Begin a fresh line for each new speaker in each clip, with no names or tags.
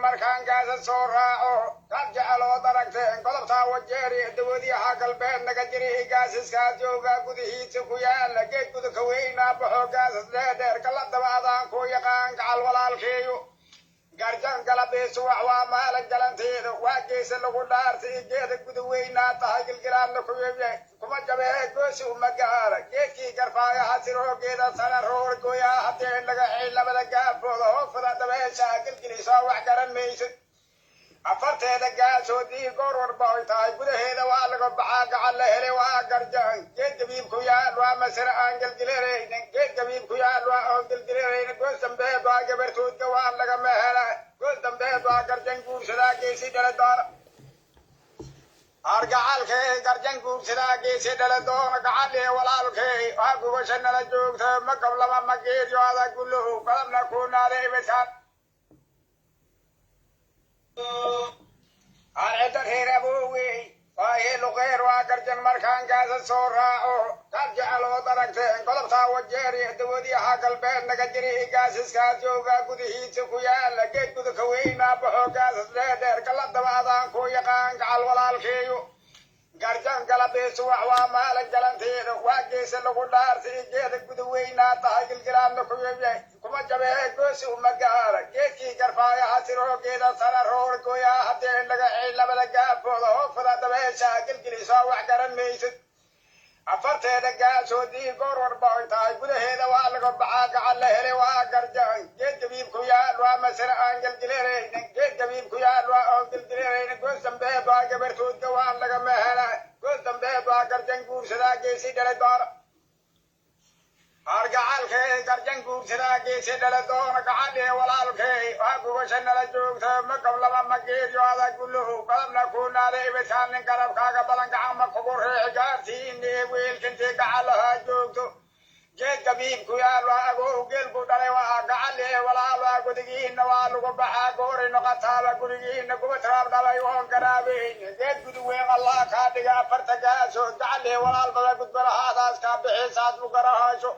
Markaan gaasa soo raaco kaad jecelood aragteen godobtaa Wajeeri dawadiyaha galbeed naga jiri gaasiskaas jooga gudihiisa ku yaala geed guda ka weynaa baxo gaasas dheedheer kala dabaadaan ku yaqaan gacal walaalkeeyo. Garjan galabiisu wax waa maalin galanteeda waa geesa lagu dhaartay geeda guda weynaa tahay gilgilaadna kuma jabee goosi uma gaara geedkii garfaayaha siroo geeda sara roor gooyaa haddee laga xil labada gaafooda hoofada dabeesha gilgilisoo wax garan maysid. Afarteeda gaasoodii goor warba oy tahay gudaheeda waa laga baxaa gacan la helay waa garjan geed gabiib ku yaal waa masare aan gelgeleraynin geed gabiib ku yaal waa oon gelgeleraynin. Goos dambeed waa gabartoodka waa lagama hela. Goos dambeed waa garjan guursadaa geesi dhala doona argacalkee garjan guursadaa geesi dhala doona. Gacalee walaalkee waa gubasha nala joogta ma gablama ma geeriyo adag guluhu galabna kuunaada ibidkaan aan cidda reer aboowey waa heelu kheyr waa garjan markaan gaasa soo raaco kaad jecelood aragteen godobtaa Wajeeri dawadiyaha galbeed naga jiri gaasiskaas jooga gudihiisa ku yaala geed guda ka weynaa baxo gaasas dheedheer kala dabaadaan ku yaqaan gacal walaalkeeyo. Garjan galabiisu wax waa maalin galanteeda waa geesa lagu dhaartay geeda guda weynaa tahay gilgilaadna kuma jabee goosi uma gaara geedkii garfaayaha siroo geeda sara roor gooyaa haddee laga xil labada gaafooda hoofada dabeesha gilgilisoo wax garan maysid. Afarteeda gaasoodii goor warba oy tahay gudaheeda waa laga baxaa gacan la helay waa garjan geed gabiib ku yaal waa masare aan gelgeleraynin geed gabiib ku yaal waa oon gelgeleraynin. Goos dambeed waa gabartoodka waa lagama hela. Goos dambeed waa garjan guursadaa geesi dhala doona argacalkee garjan guursadaa geesi dhala doona. Gacalee walaalkee waa gubasha nala joogta ma gablama ma geeriyo adag guluhu galabna kuunaada ibidkaan nin garabkaaga badan gacan ma kugu reexi gaartiini wiilkintii gacalahaa joogto geed gabiib ku yaal waa agow geelku dhalay waa gacalee walaal waa gudigiina waa lagu baxaa goori noqotaaba gurigiina gubatraab dhalay oon garaabeyn geed gudu weyn Allah kaa dhiga afarta gaaso. Gacalee walaal bada gudbalahaadaas kaa bixisaas bu garahayso.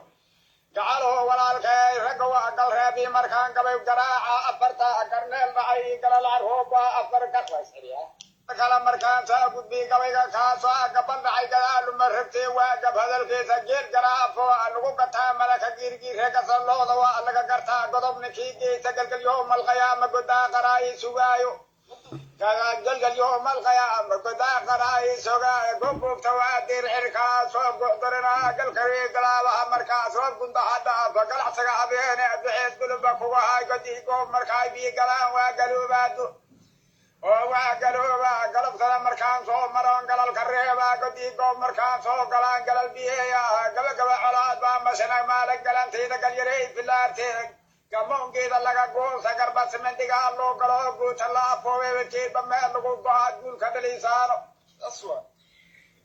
Gacaloo walaalkay ragga waa galreebii markaan gabay garaaca afarta garneel dhacay galal carhooba afar kala markaan saa gudbii gabayga kaasoo gaban dhacay gadaaluma rabtee waa gab hadalkiisa geed garaafo lagu gataa malaka giirgiire gasalooda waa laga gartaa godob ninkii geysa galgal yowmal qiyaama godaa qaraayi sugaayo galgal yowmal qiyaama godaa qaraayi sugaayo gobgobta waa dir cirkaasoo guxdarinaa galkaree galaabaha markaas roob gundaha dhaafa galacsaga habeene bixeed guluba kuga hay godii goob markaay biyo galaan waa galoobaado oo waa galooba. Galabtana markaan soo maroon galalka reebaa godii goob markaan soo galaan galal biyeeya gabagaba colaad baa masana maalan galantayda galyarey filaarteeda gamoongeeda laga goosa garba simendigaa loo galo guuta la afoobeebakeedba meel lagu go-aa guulka dhaliisaano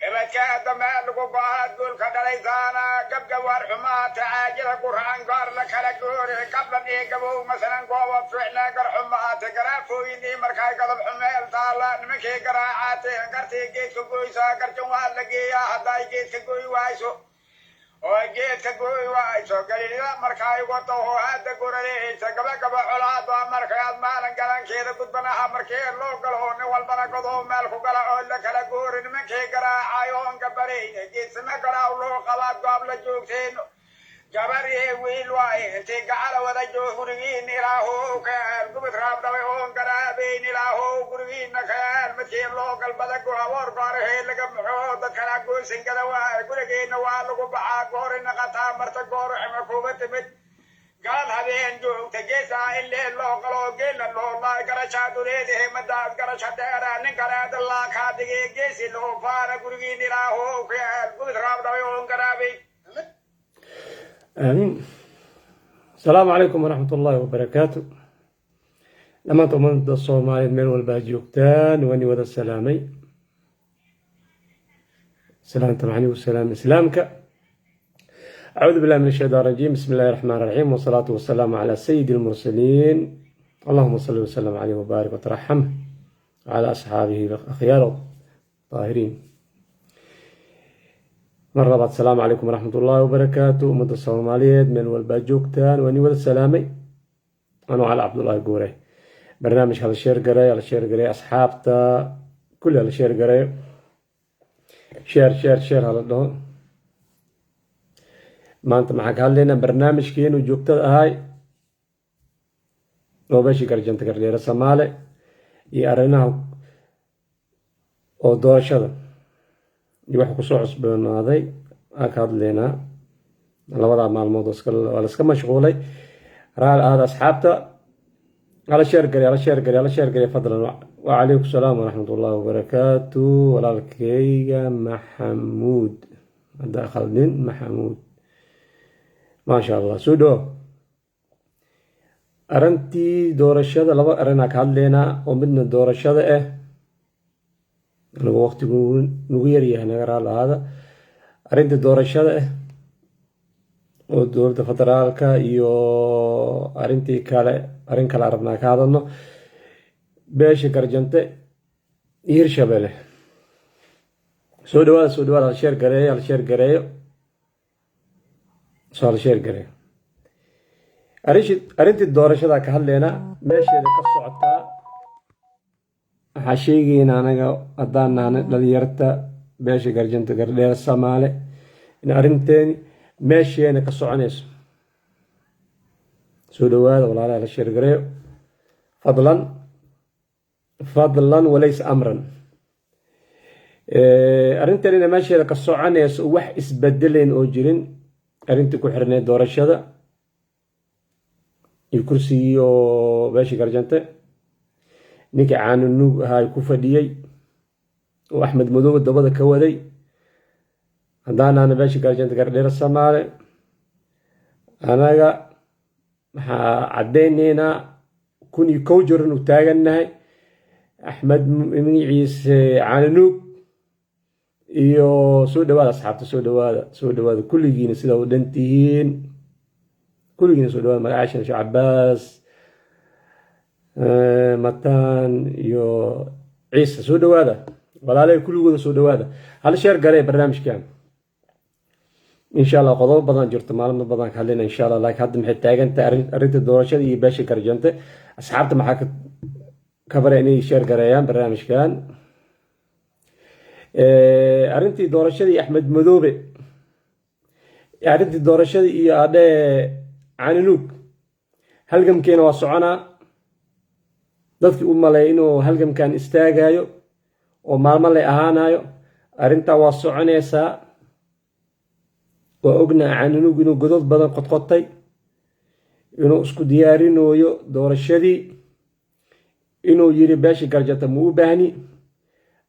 ebadkaadba meel lagu go-aa guulka dhalaysaana gabgabaar xumaata caajada guraan gaar la kala goore gablan iyo gabow masalan gooba ficna gar xumaate garaafooyinii markay godob xumeel taala nimankii garaacaate gartii geedka goysaa garjan waa la geeyaa hadday geedka goy waayso oo geedka goy waayso galilida markay wato oo hadda goraleysa gabagaba colaad baa markaad maalin galankeeda gudbanaha markii loo galo nin walbana godoo meel ku gala oo la kala goori nimankii garaacay oon gabarayna geedsama garaaw loo qabaa goob la joogteeno gabar iyo wiil waaye intii gacala wada joog gurigiin ilaahow keen gubid raab dhabay oon garaabayn ilaahow gurigiina keen midkii loo galbada go-aboor goorahee laga muxo dadkana goysingada waaye gurigiina waa lagu baxaa goori naqataa marta goor xima kuga timid gaal habeen joogta geesaa in leel loo qalo geelna loolaa garashaa duleedahe madaas garasha dheera nin kaleeda laa kaa dhigay geesi loo faana gurigiin ilaahow keen gubid raab dhabay oon garaabayn.
Aamiin. Asalaamu calaykum waraxmat ullaahi wabarakaatu. Dhammaanta ummadda Soomaaliyeed meel walbaa joogtaan waan wada salaamay. Salaamta maxanigu salaam islaamka. أعوذ بالله من الشيطان الرجيم، بسم الله الرحمن الرحيم، والصلاة والسلام على سيد المرسلين، اللهم صل وسلم عليه وبارك وترحم على أصحابه الأخيار الطاهرين. Mar labaad, asalaamu calaykum waraxmat ullaahi wabarakaatu. Ummadda Soomaaliyeed meel walbaa joogtaan waan wada salaamay. Anuu Cali Cabdullaahi Guure. Barnaamijka hala share gareeyo, hala share gareeyo, asxaabta kulli hala share gareeyo. Share, share, share hala dhaho. Maanta maxaan ka hadlaynaa? Barnaamijkeenu joogtada ahay oo beeshii Garjanta Gardheere Samaale iyo arrimaha oo doorashada iyo waxa kusoo cusboonaaday aan ka hadlaynaa. Labadaa maalmood waa la iska mashquulay, raali ahaada asxaabta. Hala share gareeyo, hala share gareeyo, hala share gareeyo fadlan. Wacalaykum salaam waraxmat ullahi wabarakaatu. Walaalkayga Maxamuud, hadda khaldin, Maxamuud, maasha Allah, soo dhawo. Arrintii doorashada laba arrinaa ka hadlaynaa, oo midna doorashada ah. Anigu waqtigu nagu yaryahay, naga raali ahaada. Arrintii doorashada ah oo dowladda federaalka iyo arrintii kale, arrin kale rabnaa ka hadalno, beesha Garjante iyo Hirshabelle. Soo dhawaada, soo dhawaada. Hala share gareeyo, hala share gareeyo, soo hala share gareeyo. Arrintii doorashada ka hadlaynaa, meesheeda ka socotaa. Waxaa sheegayna anaga haddaan nahnay dhalinyarta beesha Garjanta Gardheer Samaale in arrinteeni meesheena ka soconayso. Soo dhawaada walaalaha, la share gareeyo fadlan, fadlan walaysa amran. Arrintan ina meesheeda ka soconayso, wax isbedelayn oo jirin. Arrintii ku xirneyd doorashada iyo kursigii oo beeshii Garjante ninkii Caanunuug ahaa ku fadhiyey oo Axmed Madoobe dabada ka waday, haddaanaana beeshii Garjante Gardheere Samaale, anaga maxaa caddaynaynaa 1001 jeer inu taagannahay Axmed magaciise Caananuug iyo. Soo dhawaada asxaabta, soo dhawaada, soo dhawaada kulligiina, sida u dhan tihiin kulligiina, soo dhawaada. Magacaashan Sheekh Cabaas Mataan iyo Ciise, soo dhawaada walaalay, kulligooda soo dhawaada. Hal share garee barnaamijkan insha Allah. Qodobo badan jirto, maalmo badan ka hadlayna insha Allah, laakiin hadda maxay taagan tahay? Arrinta doorashada iyo beesha Garjante. Asxaabta maxaa ka bara inay share gareeyaan barnaamijkan. Arrintii doorashadii Axmed Madoobe, arrintii doorashadii iyo adhee Caninuug, halgamkeena waa soconaa. Dadkii u maleey inuu halgamkan istaagayo oo maalmo lay ahaanayo, arrintaa waa soconaysaa. Waa ognaa Caninuug inuu godod badan qodqotay, inuu isku diyaarinooyo doorashadii, inuu yiri beeshii Garjata ma u baahni.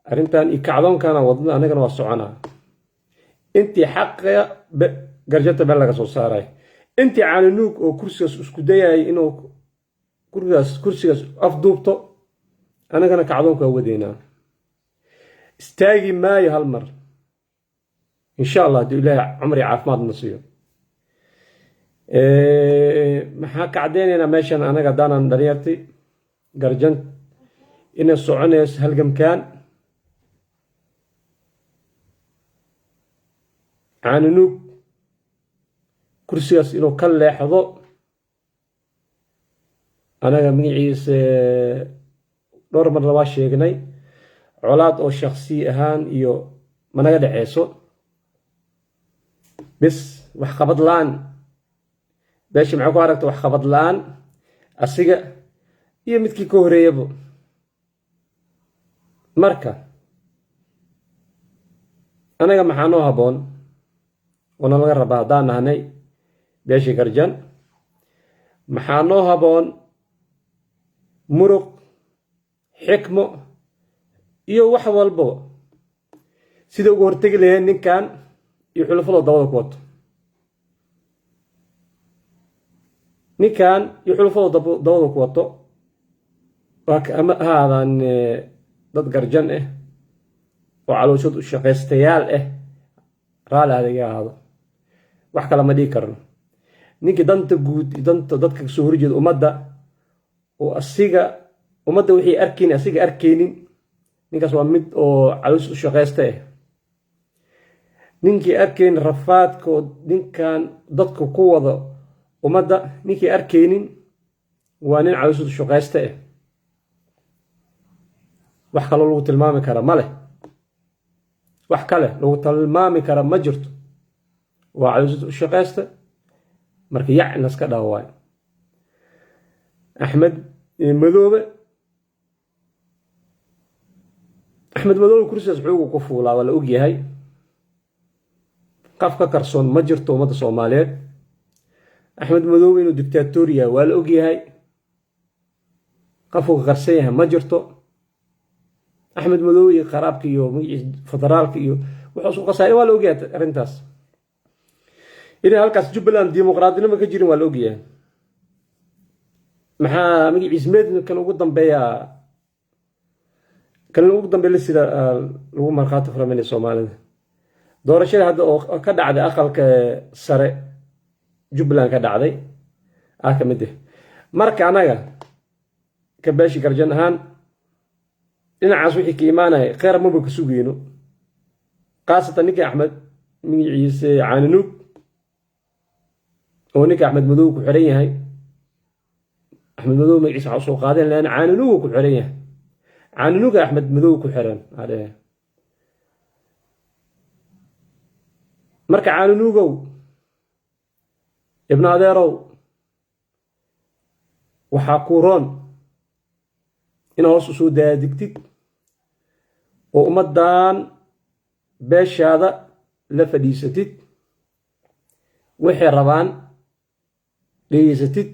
Arrintan iyo kacdoonkana wadna anagana waa soconaa intii xaqa Garjata meel laga soo saarayo, intii Caaninuug oo kursigaas isku dayayay inuu kursigaas afduubto, anagana kacdoonka waa wadeynaa, istaagi maayo hal mar insha Allah, hadduu Ilaahay cumri caafimaad na siiyo. Maxaa ka caddeynaynaa meeshan anaga haddaanan dhalinyarti Garjan inay soconayso halgamkan? Caaninuug kursigaas inuu ka leexdo, anaga magaciisa dhowr marna waa sheegnay, colaad oo shaksi ahaan iyo managa dhexeyso, bis waxqabad la-aan. Beesha maxay ku aragta? Waxqabad la-aan asiga iyo midkii ka horeeyaba. Marka anaga maxaa noo habboon oo nalaga rabaa haddaan nahnay beeshii Garjan? Maxaa noo habboon? Muruq, xikmo iyo wax walbaba sida uga hortegi laheen ninkan iyo xulafadoo dabada ku wato. Ninkan iyo xulafadoo dabada ku wato ama ha ahaadaan dad Garjan ah oo calooshood u shaqaystayaal ah, raali adaga ahaado, wax kale ma dhigi karno. Ninkii danta guud, danta dadka kasoo horjeeda, ummadda oo asiga ummadda wixii arkaynin asiga arkaynin, ninkaas waa mid oo caloos u shaqaysta ah. Ninkii arkaynin rafaadka oo ninkan dadka ku wada ummadda, ninkii arkaynin waa nin caloos u shaqaysta ah. Wax kaloo lagu tilmaami kara ma leh, wax kale lagu tilmaami kara ma jirto. Waa calooshiis u shaqaysta. Marka yac in laska dhaho waayo. Axmed Madoobe, Axmed Madoobe kursigaas xoogu ku fuulaa, waa la ogyahay. Qaf ka karsoon ma jirto ummadda Soomaaliyeed. Axmed Madoobe inuu dictator yahay waa la ogyahay, qafuu ka qarsan yahay ma jirto. Axmed Madoobe iyo qaraabka iyo magaciisa federaalka iyo wuxuu isku qasaya waa la ogyahay. Arrintaas inay halkaas Jubbaland dimuqraadinimo ka jirin waa la ogyahay. Maxaa magaciisa meedkan ugu dambeeya, kan ugu dambeeya sida lagu markhaati furaminay Soomaalida, doorashada hadda oo ka dhacday aqalka sare Jubbaland ka dhacday ah ka mid ah. Marka anaga ka beeshi Garjan ahaan dhinacaas wixii ka imaanaya kheyr maba ka sugeyno, khaasatan ninka Axmed magaciise Caananuug oo ninka Axmed Madow ku xiran yahay. Axmed Madow magaciisa waxaa usoo qaadeen leanna Caananuug ku xiran yahay, Caananuuga Axmed Madow ku xiran. Marka Caananuugow, ibna adeerow, waxaa kuu roon inaad hoos usoo daadigtid oo ummaddan beeshaada la fadhiisatid, waxay rabaan dhegeysatid.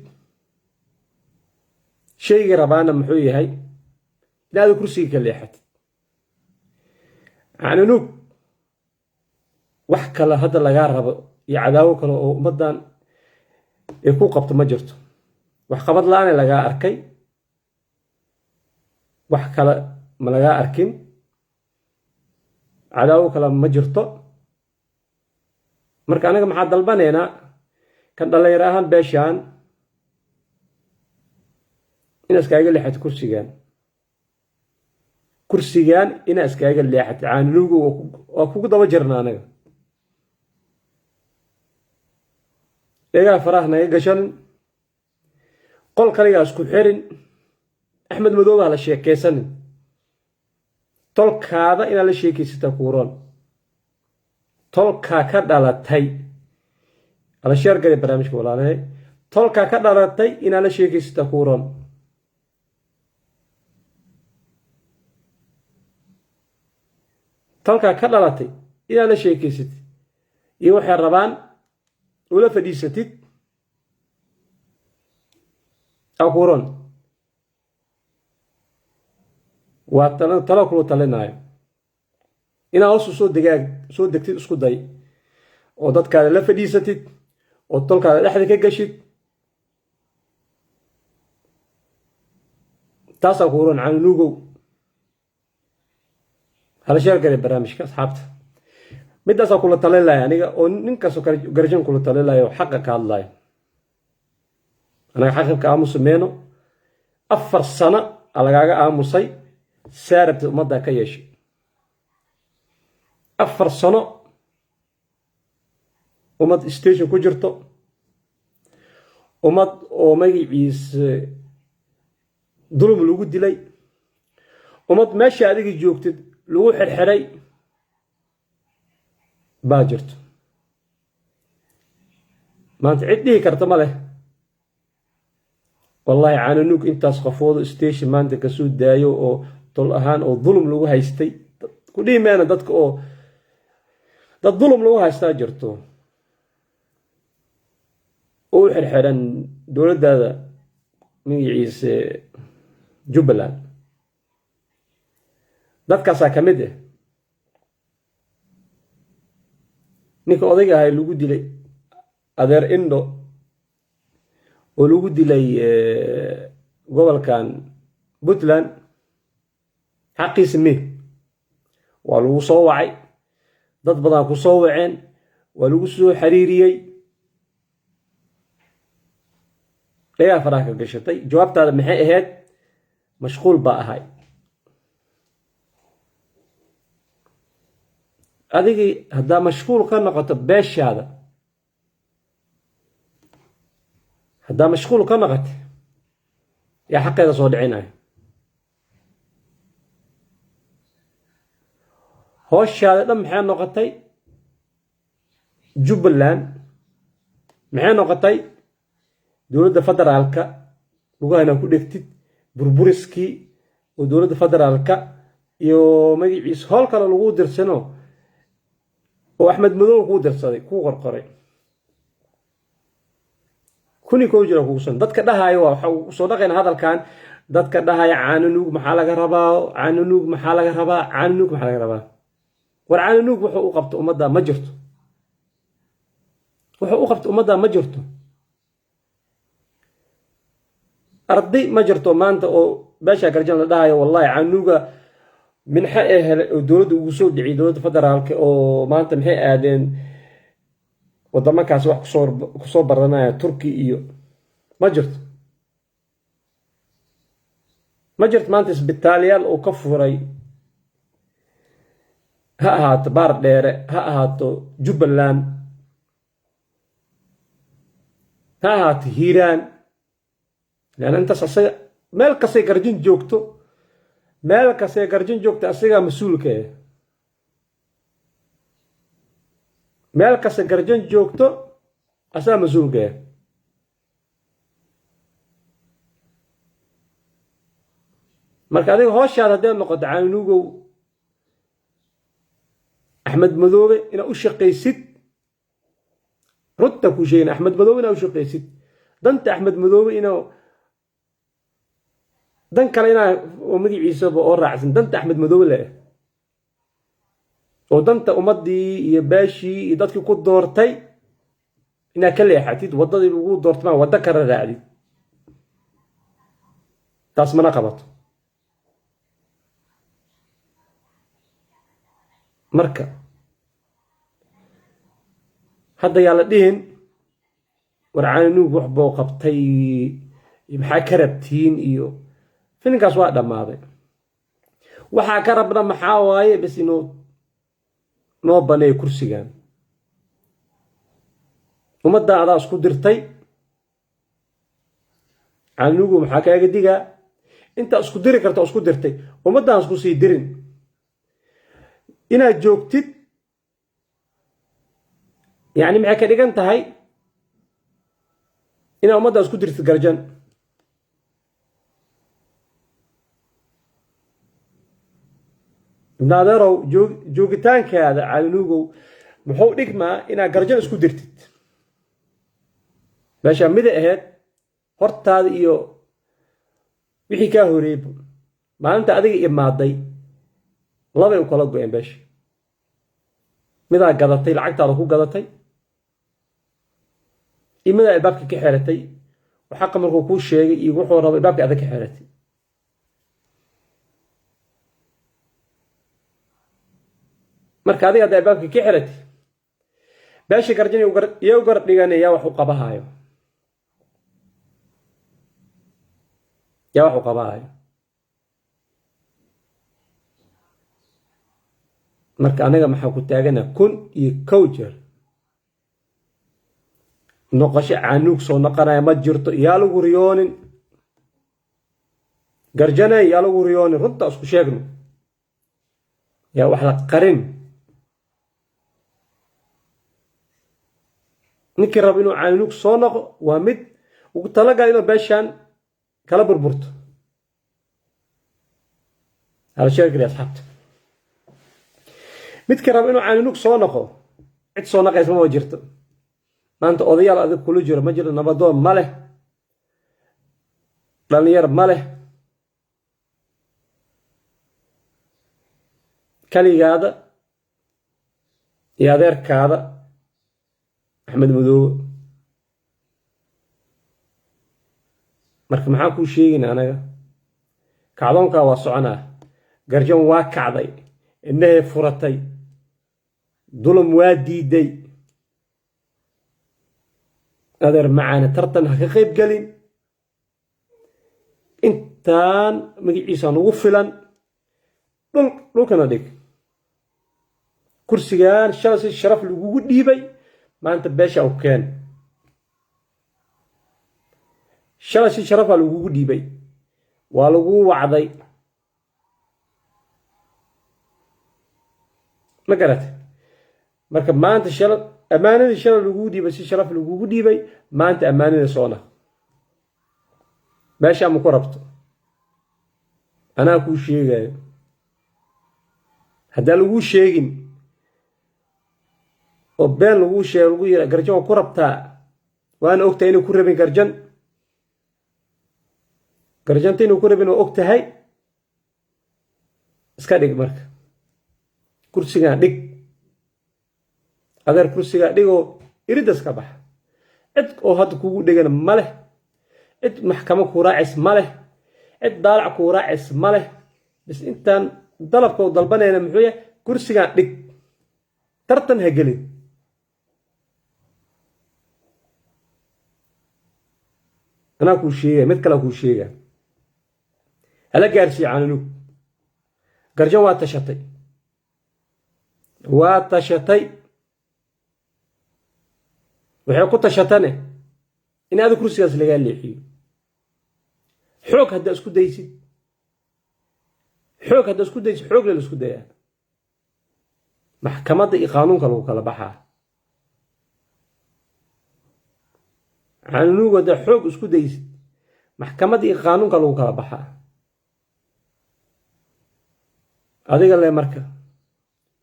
Shaygay rabaanna muxuu yahay? Inaada kursiga ka leexatid. Caananuug, wax kale hadda lagaa rabo iyo cadaawo kale oo ummaddan ay ku qabto ma jirto. Wax qabad la-aane lagaa arkay, wax kale ma lagaa arkin, cadaawo kale ma jirto. Marka anaga maxaa dalbanaynaa kan dhallinyaro ahaan beeshaan? Inaa iskaaga leexato kursigan, kursigan inaa iskaaga leexato. Caananuugu, waa kugu daba jirna anaga, dhegaha faraha naga gashanin, qol kaligaa isku xirin, Axmed Madoobe ha la sheekaysanin. Tolkaada inaad la sheekaysataa kuuroon, tolkaa ka dhalatay. Ala sheergalay barnaamijka, walaalahay. Tolkaa ka dhalatay inaad la sheekaysataa kuuroon. Tolkaa ka dhalatay inaad la sheekaysatid iyo waxay rabaan ula fadhiisatid akuuron. Waa talo kula talinaayo inaad hoosu soo degaag soo degtid, isku day oo dadkaada la fadhiisatid oo tolkaada dhexda ka gashid. Taasaa kuuron. Canuugow, hala sheergalay barnaamijka, asxaabta. Midaasaa kula talin lahay aniga oo ninkaasoo Garjan kula talin lahay oo xaqa ka hadlayo. Anaga xaqibka aamusi meyno. 4 sano a lagaaga aamusay, saa rabtid ummaddaa ka yeeshay. 4 sano ummad station ku jirto, ummad oo magaciisa dulum lagu dilay, ummad meesha adiga joogtid lagu xirxiray baa jirto. Maanta cid dhihi karta ma leh wallaahi Caananuug intaas qofoodo station maanta kasoo daayo oo tol ahaan oo dulum lagu haystay ku dhihi meena. Dadka oo dad dulum lagu haystaa jirto oo u xirxiran dowladdaada magaciise Jubbaland, dadkaasaa ka mid ah ninka odayga ahay lagu dilay adeer Indho oo lagu dilay gobolkan Puntland. Xaqiisa me waa lagu soo wacay, dad badan ku soo waceen, waa lagu soo xiriiriyey, dhagaa faraha ka gashatay. Jawaabtaada maxay ahayd? Mashquul baa ahay. Adigii haddaa mashquul ka noqoto beeshaada, haddaa mashquul ka noqoto, yaa xaqeeda soo dhicinaya? Hooshaada dhan maxay noqotay? Jubbaland maxay noqotay? Dowladda federaalka lugahana ku dhegtid, burburiskii oo dowladda federaalka iyo magaciisa howl kale lagu dirsano oo Axmed Madow kuu dirsaday, kuu qorqoray 1001 jira kugu san. Dadka dhahaayo waa waxa uu soo dhaqayna hadalkan. Dadka dhahaya "Caano nuug maxaa laga rabaa? Caano nuug maxaa laga rabaa? Caano nuug maxaa laga rabaa?" War, caano nuug wuxuu u qabto ummadda ma jirto. Wuxuu u qabto ummadda ma jirto. Arday ma jirto maanta oo beesha Garjan la dhahayo wallahi caanuuga minxe ee helay oo dowladda ugu soo dhiciyay, dowladda federaalka, oo maanta maxay aadeen wadamakaas wax kusoo baranaya, Turki iyo ma jirto, ma jirto. Maanta isbitaalyaal uu ka furay, ha ahaato Baar Dheere, ha ahaato Jubbaland, ha ahaato Hiiraan, leanna intaas asaga meel kastay Garjin joogto, meel kastay Garjin joogto asagaa mas-uulka eh. Meel kasta Garjan joogto asagaa mas-uulka eh. Marka adiga hooshaada hadday noqoto, Caanuugow, Axmed Madoobe inaad u shaqaysid, runta kuu sheegin, Axmed Madoobe inaad u shaqaysid, danta Axmed Madoobe inaa dan kale inaa oo magaciisaba oo raacsan danta Axmed Madoobe leh oo danta ummaddii iyo beeshii iyo dadkii ku doortay inaad ka leexatid waddadii lagu doortay, maa waddo kala raacdid, taas mana qabato. Marka hadda yaa la dhihin "War, caanuug wax buu qabtay, maxaa ka rabtiin?" Iyo filinkaas waa dhammaaday. Waxaa ka rabna maxaa waaye? Bas inuu noo baneeyo kursigan. Ummadda adaa isku dirtay, caanuugu. Maxaa kaaga digaa? Intaa isku diri karta isku dirtay, ummaddaan isku sii dirin. Inaad joogtid yacni maxay ka dhigan tahay? Inaad ummaddaa isku dirtid Garjan. Ibna adeerow, joogitaankaada, calinuugow, muxuu dhigmaa? Inaad Garjan isku dirtid. Meeshaa mida ahayd hortaada iyo wixii kaa horeeyba, maalinta adiga imaaday labay u kala go-een beesha. Midaa gadatay, lacagtaada ku gadatay, iyo midaa albaabka ka xeratay. Xaqa markuu kuu sheegay iyo wuxuu rabo, albaabka adag ka xeratay. Marka adiga hadda albaabka ka xeratay, beesha Garjan yaa u garab dhiganaya? Yaa wax u qabahaayo? Yaa wax u qabahaayo? Marka anaga maxaa ku taagana 1001 jeer? Noqosho caanuug soo noqonaya ma jirto. Yaa lagu riyoonin, Garjanay, yaa lagu riyoonin. Runta isku sheegno, yaa wax la qarin. Ninkii raba inuu caanuug soo noqo waa mid ugu talagal inuu beeshaan kala burburto. Hala sheegi asxaabta. Midka raba inuu caanuug soo noqo, cid soo noqaysa ma jirto maanta. Odayaal adig kula jiro ma jiro, nabadoon ma leh, dhalinyar ma leh. Kaligaada iyo adeerkaada Axmed Madoobe. Marka maxaan kuu sheegayna anaga? Kacdoonkaa waa soconaa. Garjan waa kacday, indhahay furatay, dulum waa diiday. Adeer macaane, tartan ha ka qayb gelin. Intaan magaciisa nugu filan. Dhul dhulkana dhig kursigan. Shalay si sharaf lagugu dhiibay, maanta beesha u keen. Shalay si sharafaa lagugu dhiibay, waa laguu wacday. Ma garatay? Marka maanta shala ammaanadii shala lagugu dhiibay, si sharaf lagugu dhiibay, maanta ammaanadii soona meeshaa ma ku rabto. Anaa kuu sheegayo, haddaan laguu sheegin oo been laguu sheego, lagu yira Garjan waa ku rabtaa, waana ogtahay inuu ku rabin Garjan. Garjanta inuu ku rabin waa og tahay. Iska dhig marka kursigaa, dhig adeer, kursigaa dhigoo iridas ka baxa. Cid oo hadda kugu dhegana ma leh, cid maxkamo kuu raacis ma leh, cid daalac kuu raacis ma leh. Bis intaan dalabka u dalbanayna muxuu yahay? Kursigaan dhig, tartan ha gelin. Anaa kuu sheegaya, mid kalea kuu sheegaya, hala gaarsiiye Caananug. Garjan waa tashatay, waa tashatay. Waxay ku tashatane in aada kursigaas lagaa leexiyo. Xoog haddaa isku daysid, xoog haddaa isku daysid, xoog la isku dayaa, maxkamadda iyo qaanuunka lagu kala baxaa. Caananuug haddaa xoog isku daysid, maxkamadda iyo qaanuunka lagu kala baxaa. Adiga le marka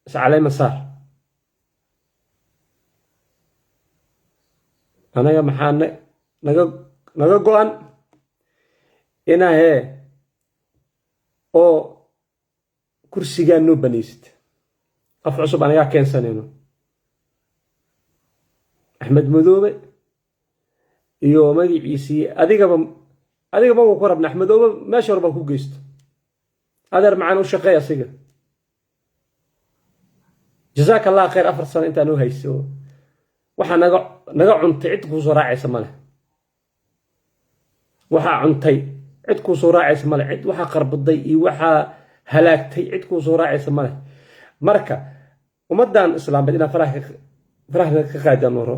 iscaleyma saar. Anaga maxaa naga go-an inaa hee oo kursigaa noo banaysid, qof cusub anagaa keensanayno. Axmed Madoobe iyo magaciisii adigaba, adiga magu ku rabna. Axmedoobe meesha hore baa ku geysto, adeer macaan, u shaqeey asiga. Jazaaka Allah khayr. 4 sano intaa noo hayso waxaa naga cuntay, cid kuusoo raacaysa male. Waxaa cuntay cid kuusoo raacaysa male. Cid waxaa qarbaday iyo waxaa halaagtay cid kuusoo raacaysa male. Marka ummaddan islaameed inaa farahna ka qaadaan waro.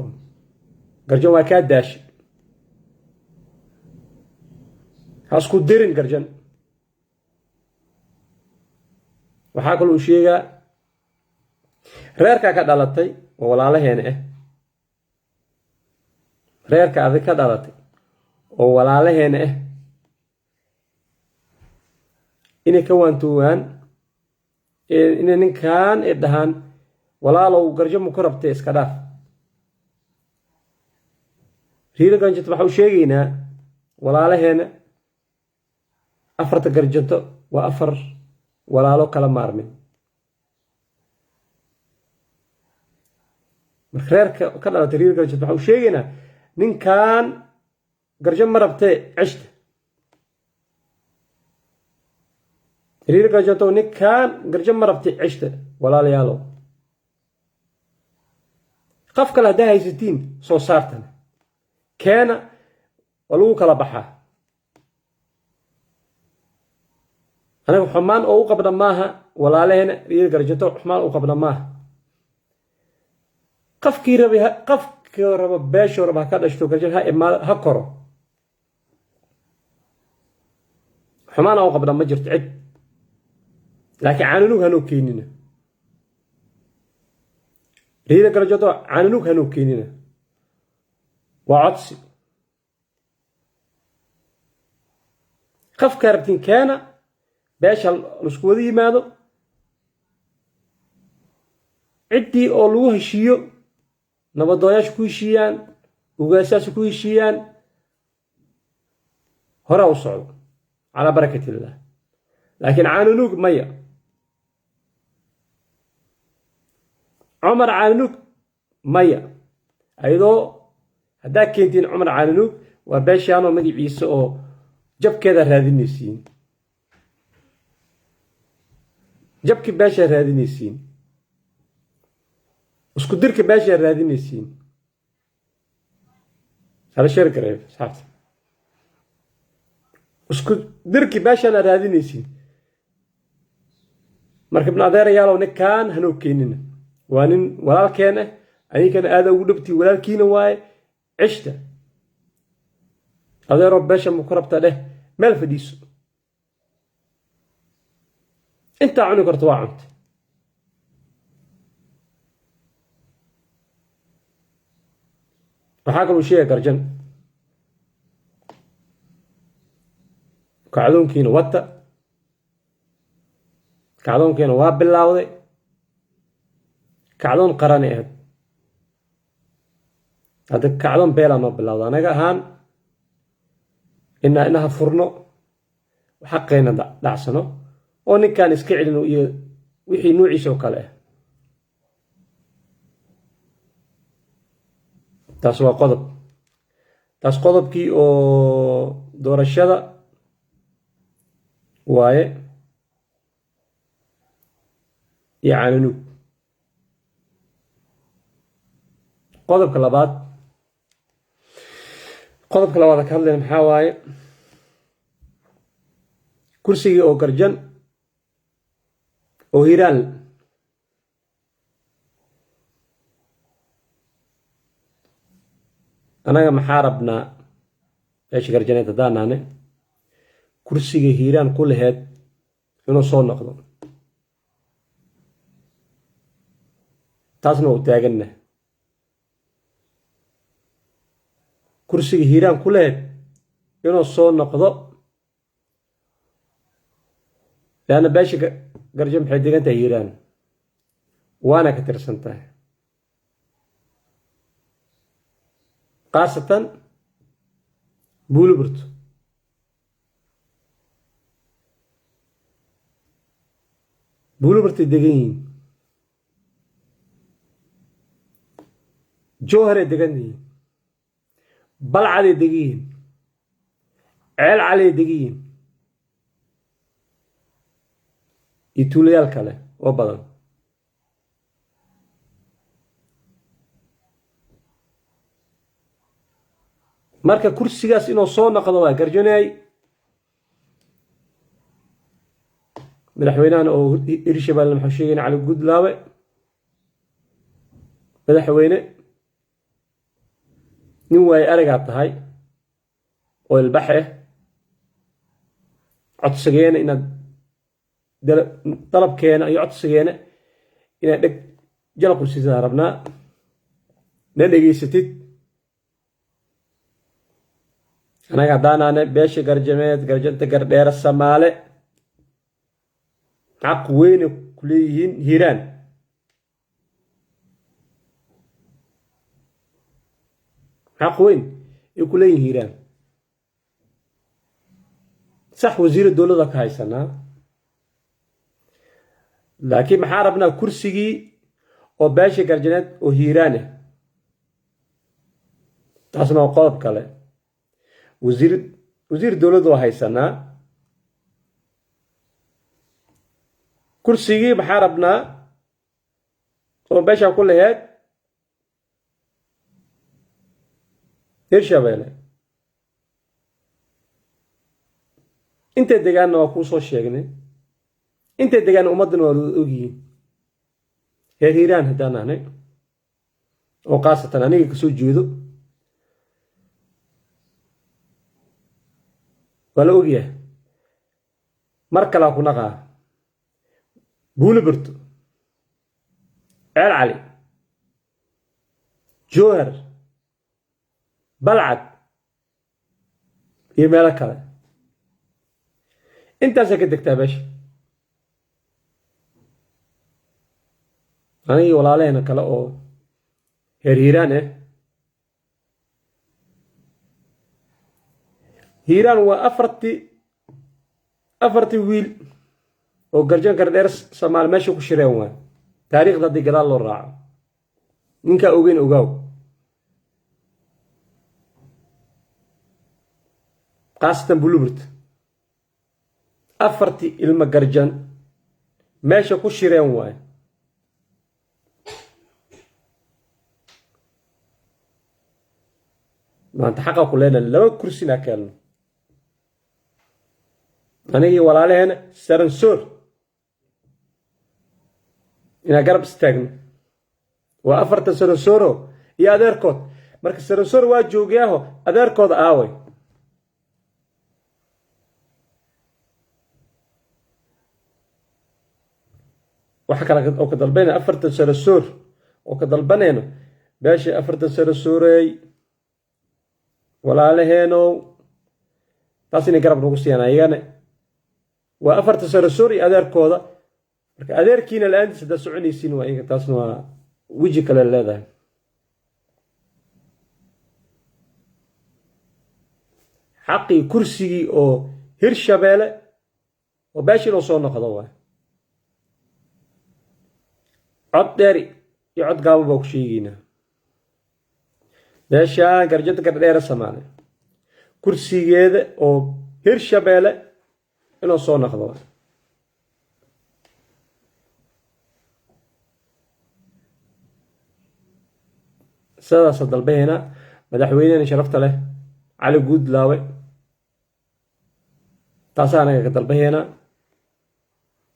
Garjan waa kaa daashay, ha isku dirin Garjan. Waxaa kaloo sheegaa reerkaa ka dhalatay oo walaalaheena ah, reerka adig ka dhalatay oo walaalaheena ah, inay ka waantoowaan, inay ninkan ay dhahaan: "Walaalow, Garjo ma ku rabtay? Iska dhaaf." Riiro Garjanto waxaa u sheegaynaa walaalaheena, afarta Garjanto waa afar walaalo kala maarmin. Marka reerka ka dhalatay riiro Garjanto waxaa u sheegaynaa: ninkan Garjo ma rabtee, ceshta. Riiro Garjanto, ninkan Garjo ma rabtay, ceshta. Walaalayaalow, qof kale haddaa haysatiin, soo saartan, keena, waa lagu kala baxaa. Anaga xumaan oo u qabna maaha walaalaheena riir Garjanto, xumaan u qabna maaha. Qofkii rabay, qofkii raba, beeshoo raba ha ka dhashto, Garjan ha imaado, ha koro. Xumaan oo u qabna ma jirto cid, laakiin Caananug hanoo keenina. Riira Garjanto, Caananug hanoo keenina, waa codsi. Qofkaa rabtiin keena, beesha laisku wada yimaado, ciddii oo lagu heshiiyo, nabadooyaasha ku heshiiyaan, ugaasyaasha ku heshiiyaan, horaa u socdo calaa barakat illah. Laakiin Caananuug maya, Cumar Caananuug maya. Ayadoo haddaa keentiin Cumar Caananuug, waa beeshaanoo magaciisa oo jabkeeda raadinaysiin, jabkii beeshaa raadinaysiin, isku dirka beeshaa raadinaysiin. Hala share gareeyo, asxaabta. Isku dirki beeshaana raadinaysiin. Marka ibn adeerayaalow, ninkaan hanoo keenina. Waa nin walaalkeen ah, adinkana aada ugu dhabtiin, walaalkiina waaye. Cishta adeeroo, beesha ma ku rabta dheh, meel fadhiiso. Intaa cuni karto waa cuntay. Waxaa kaluu sheegaya Garjan, kacdoonkiina wata, kacdoonkiina waa bilaawday. Kacdoon qarani ahayd, hadda kacdoon beelaa noo bilawda. Anaga ahaan inaa inaha furno, xaqayna dhacsano oo ninkaan iska celino iyo wixii nuuciisa oo kale ah. Taas waa qodob. Taas qodobkii oo doorashada waaye iyo caananuug. Qodobka labaad, qodobka labaad ka hadlayna maxaa waaye? Kursigii oo Garjan oo Hiiraan anaga maxaa rabnaa? Meesha Garjaneed haddaan nahne, kursiga Hiiraan ku laheyd inuu soo noqdo, taasna waa u taaganna. Kursiga Hiiraan ku laheyd inuu soo noqdo, leanna beesha Garjan maxay degan tahay Hiiraan, waana ka tirsan tahay, khaasatan Buuliburto. Buuliburtay degan yihiin, Jowharay degan yihiin, Balcaday degan yihiin, Ceel Calay degan yihiin iyo tuulayaal kale oo badan. Marka kursigaas inuu soo noqdo waa Garjanay. Madaxweynahan oo Hirshabelle maxuu sheegayna? Cali Gudlaawe, madaxweyne, nin waaye aragaa tahay oo ilbax ah, codsigeena inaad dalabkeena iyo codsigeena inaad dheg jalaq u siisaa rabnaa, na dhegaysatid. Anaga haddaanaane beesha Garjameed, Garjanta Gardheere Samaale, xaq weyne ku leeyihiin Hiiraan. Xaq weyn ay ku leeyihiin Hiiraan. Sax, wasiira dowladda ka haysanaa, laakiin maxaa rabnaa? Kursigii oo beesha Garjaneed oo Hiiraan ah. Taasna waa qodob kale. Wasiir dowladda waa haysanaa, kursigii maxaa rabnaa oo beesha ku laheyd Hirshabeelle? Intay degaanna waa kuu soo sheegnay, intay degaanna ummaddana waa wada ogyihiin. Reer Hiiraan haddaan ahnay oo khaasatan aniga kasoo jeedo, waa la ogyahay. Mar kalaa ku naqaa: Buuliburto, Ceel Cali, Jowhar, Balcad iyo meelo kale, intaasaa ka degtaa meesha. Anigii walaalaheena kale oo heer Hiiraan ah, Hiiraan waa afartii wiil oo Garjan Gardheer Soomaali meesha ku shireen. Waa taariikhda haddii gadaal loo raaco. Ninkaa ogeyn ogaaw, khaasatan Buluburt, afartii ilma Garjan meesha ku shireen waay. Maanta xaqa ku leenahay laba kursina keelno, anigii walaalaheena Saransoor, inaan garab istaagno. Waa afartan Saransooro iyo adeerkood. Marka Saransoor waa joogayaaho, adeerkooda aaway? Waxa kale oo ka dalbanayna afartan Saransoor oo ka dalbanayno beesha afartan Saransoorey. Walaalaheenow, taas inay garab nagu siiyaan ayagana waa afarta sarasoor iyo adeerkooda. Marka adeerkiina la-aantiis haddaad soconaysiin, waa iyaga, taasna waa weji kale leedahay. Xaqii kursigii oo Hirshabeele oo beesha inuu soo noqdo waay. Cod dheer iyo cod gaaban baa ku sheegaynaa. Beeshaan Garjada Gardheere Samaale kursigeeda oo Hirshabeele inuu soo noqdo waay. Sidaasa dalbaheena madaxweynehena sharafta leh Cali Guudlaawe, taasaa anaga ka dalbaheena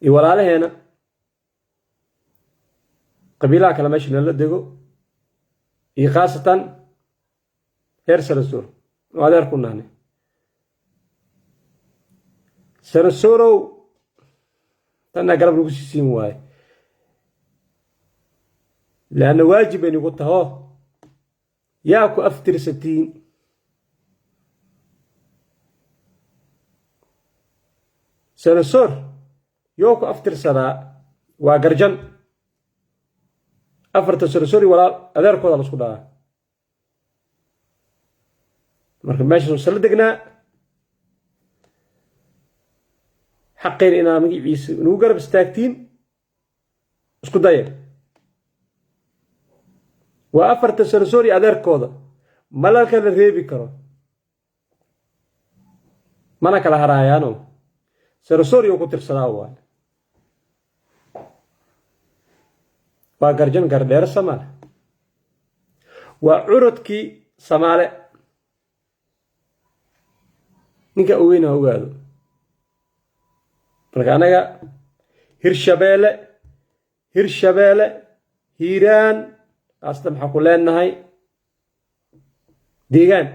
iyo walaalaheena qabiilaha kale meesha nala dego, iyo khaasatan reer Sarasoor oo adeer ku nahnay. Sarasoorow, tanna garab lagu siisiin waaye, leanna waajib bay nagu taho. Yaa ku aftirsatiin? Sarasoor yoo ku aftirsadaa waa Garjan. Afarta sarasoori walaal adeerkooda la isku dhahaa. Marka meeshaas sala degnaa, xaqeen inaa magaciisa nagu garab istaagtiin isku daya. Waa afarta sarasoori adeerkooda, mala kala reebi karo, mana kala haraayaano. Sarasoori oo ku tirsadaa waay, waa Garjan Gardheere Samaale, waa curadkii Samaale. Ninka ogeyn ha ogaado. Marka anaga Hirshabeele, Hirshabeele, Hiiraan kaasta maxaa ku leenahay? Deegaan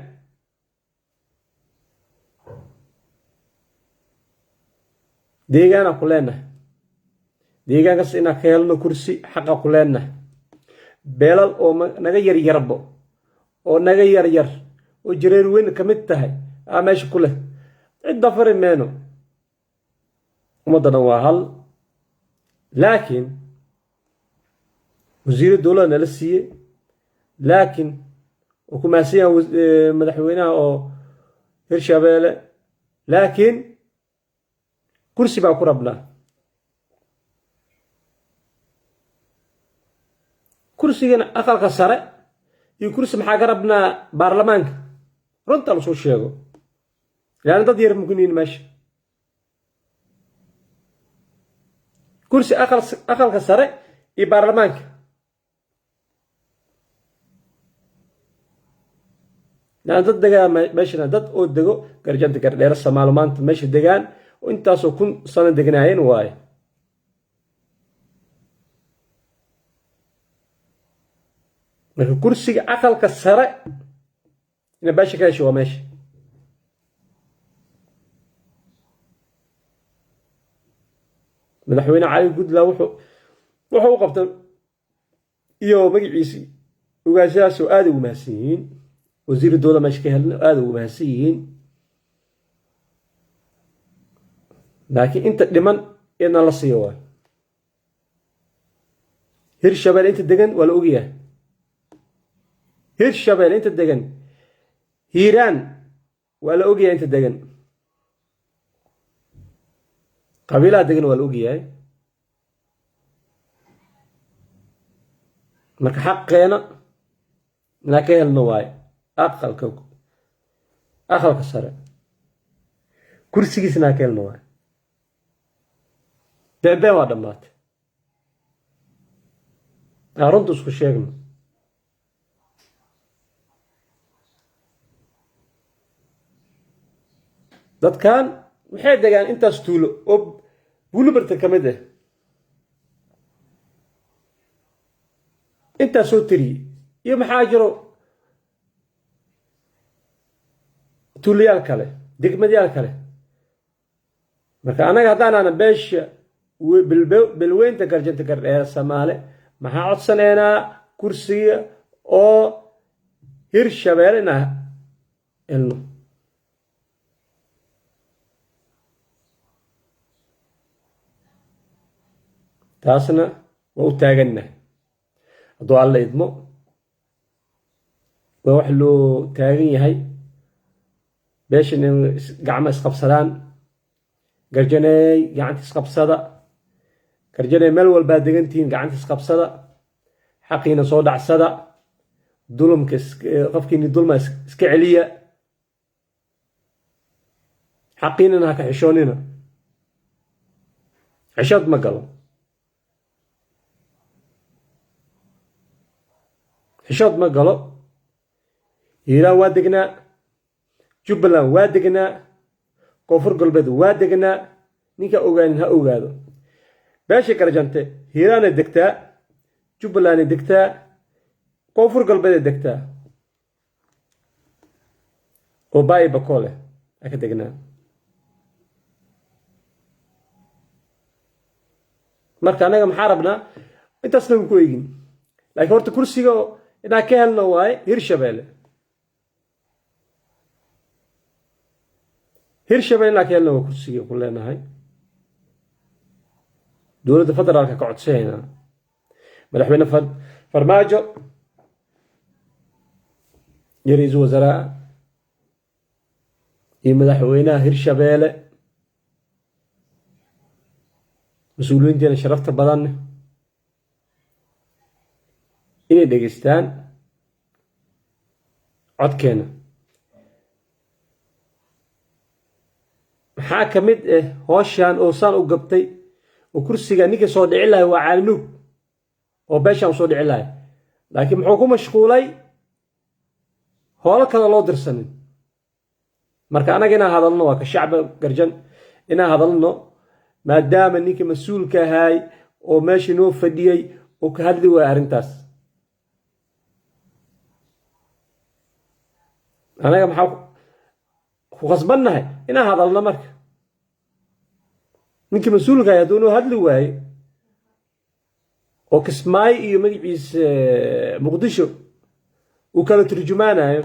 deegaana ku leenahay. Deegaankaas inaan ka helno kursi xaqa ku leenahay. Beelal oo naga yaryarbo oo naga yaryar oo Jareer Weyn ka mid tahay aa meesha ku leh. Cidda fari meeno, ummadda dhan waa hal. Laakiin wasiiro dowladda nala siiyey, laakiin oo ku mahadsan yahay madaxweynaha oo Hirshabeele, laakiin kursi baa ku rabnaa. Kursigana aqalka sare iyo kursi maxaa ka rabnaa baarlamaanka. Runta lasoo sheego, laanna dad yar mukuniin meesha. Kursi aqalka sare iyo baarlamaanka, laan dad degaa meeshana, dad oo dego Garjanta Gardheere Samaalo maanta meesha degaan oo intaasoo 1000 sano degnaayeen waaye. Marka kursiga aqalka sare ina beesha ka hesho waa meesha. Madaxweyne Cali Gudla wuxuu u qabtay iyo magaciisii ogaashahaas oo aada ugu mahadsan yihiin. Wasiiru dowla meesha ka helna aada ugu mahadsan yihiin, laakiin inta dhiman iyadna la siiyo waay. Hirshabelle inta degan waa la ogyahay. Hirshabelle inta degan, Hiiraan waa la ogyahay inta degan, qabiilaha degan waa la ogyahay. Marka xaqeena inaan ka helno waayo aqalka sare kursigiisna aan ka helno waayo. Beenbeen waa dhammaatay, aan runta isku sheegno. Dadkan waxay degaan intaas tuulo oo Buulibarta ka mid ah, intaas soo tiriyey, iyo maxaa jiro tuulayaal kale, degmadayaal kale. Marka annaga haddaanaana beesha bilweynta Garjanta Gardheere Samaale, maxaa codsanaynaa? Kursiga oo Hirshabeelle inaa Helno. Taasna waa u taagannahay hadduu Alla idmo, waa wax loo taagan yahay beeshan in gacmo isqabsadaan. Garjaneey, gacanta isqabsada. Garjaney, meel walbaa degantihiin, gacanta isqabsada, xaqiina soo dhacsada, dulumka qofkiini dulma iska celiya, xaqiinana ha ka xishoonina. Xishood ma galo, xishood ma galo. Hiiraan waa degnaa, Jubbaland waa degnaa, Koonfur Galbeed waa degnaa. Ninka ogaanin ha ogaado, beesha Garjante Hiiraanay degtaa, Jubbalanday degtaa, Koonfur Galbeeday degtaa, oo Baayi Bakoole aa ka degnaa. Marka annaga maxaa rabnaa? Intaasna ku eegin, laakiin horta kursiga inaan ka helno waaye Hirshabeelle. Hirshabelle inaan ka helno waa kursiga ku leenahay. Dowladda federaalka ka codsahaynaa, Madaxweyne Farmaajo iyo ra-iisul wasaaraa iyo madaxweynaha Hirshabeelle, mas-uuliyiinteena sharafta badan, inay dhegeystaan codkeena. Maxaa ka mid ah hooshaan oo saan u gabtay oo kursiga ninkii soo dhici lahay waa Caalinuug oo beeshaan usoo dhici lahay, laakiin muxuu ku mashquulay? Hoolo kale loo dirsanin. Marka annaga inaan hadalno waa ka shacba Garjan inaan hadalno, maadaama ninkii mas-uulka ahaay oo meesha noo fadhiyey oo ka hadli waaya arrintaas. Anaga maxaa ku khasbannahay? Inaan hadalno. Marka ninkii mas-uulka ahay hadduu noo hadli waaye oo Kismaayo iyo magaciisa Muqdisho uu kala turjumaanayo,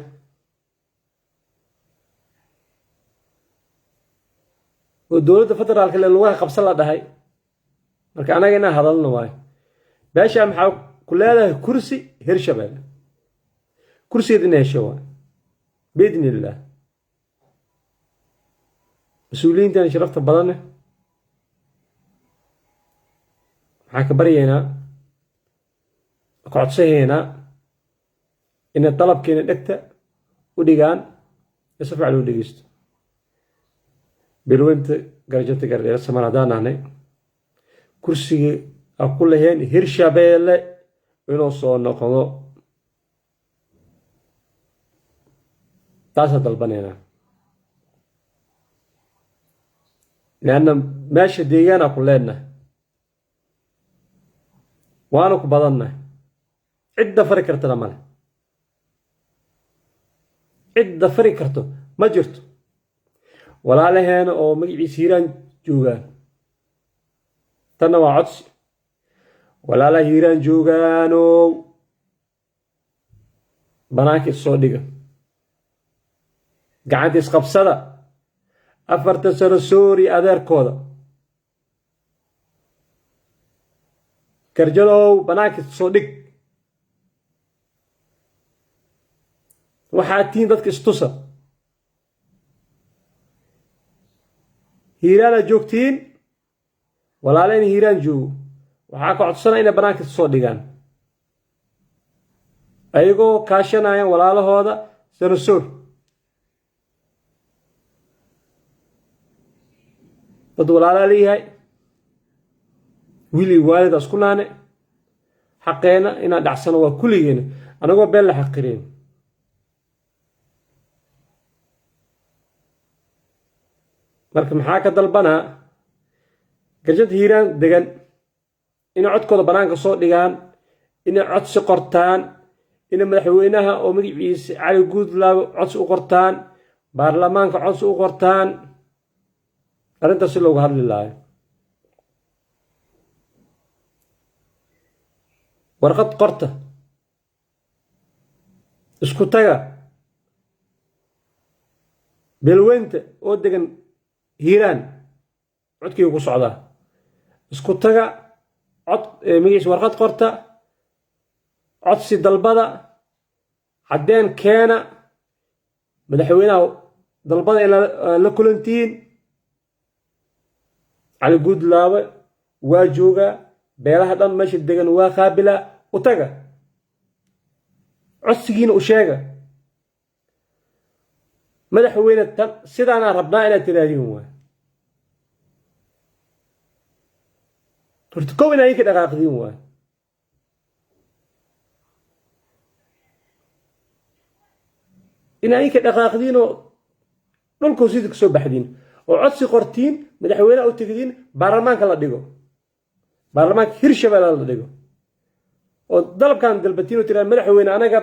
oo dowladda federaalka le lugaha qabsan la dhahay, marka anaga inaan hadalno waayo. Beeshaa maxaa ku leedahay? Kursi Hirshabelle, kursigeed ina hesho waay biidni illaah. Mas-uuliyiintan sharafta badanne maxaa ka baryaynaa, ka codsahaynaa inay dalabkeena dhegta u dhigaan ee si fiican loo dhegeysto. Bilweynta Garjanta Gardheere Samaan haddaan nahnay, kursigii a ku laheen Hirshabeelle inuu soo noqdo taasaa dalbanaynaa, leanna meesha deegaanaa ku leenahay, waana ku badannahay, cidda fari kartana male, cidda fari karto ma jirto. Walaalaheena oo magaciisa Hiiraan joogaan, tanna waa codsi. Walaalaha Hiiraan joogaanow, banaanka issoo dhiga, gacanta isqabsada. 40 sano soori adeerkooda Garjalow, banaanka issoo dhig. Waxaa tihiin dadka istusa. Hiiraanaad joogtiin, walaala in Hiiraan joogo waxaa ka codsana inay banaanka soo dhigaan, ayagoo kaashanayaan walaalahooda sanasoor. Dad walaalaa leeyahay, wiil iyo waalid isku naane. Xaqeena inaan dhacsano waa kulligeena, anagoo been la xaqireen. Marka maxaa ka dalbanaa? Garjanta Hiiraan degan inay codkooda bannaanka soo dhigaan, inay codsi qortaan, inay madaxweynaha oo magaciisa Cali Guudlaabe codsi u qortaan, baarlamaanka codsi u qortaan, arrintaas si loogu hadli lahayo. Warqad qorta, isku taga. Beelweynta oo degan Hiiraan, codkayga ku socdaa. Isku taga, cod magaciisa warqad qorta, codsi dalbada, caddeen keena, madaxweynaha dalbada in la kulantihiin. Cali Guudlaabe waa joogaa, beelaha dhan meesha degan waa qaabilaa. U taga, codsigiina u sheega. Madaxweyne, tan sidaanaa rabnaa inaad tiraahdiin. Waay horta kow inaa idinka dhaqaaqdiin waay. Inaa idinka dhaqaaqdiin oo dhulka hoostiisa ka soo baxdiin oo codsi qortiin, madaxweyneha u tegdiin, baarlamaanka la dhigo, baarlamaanka Hirshabelle la dhigo, oo dalabkan dalbatiin oo tiraa: "Madaxweyne, anaga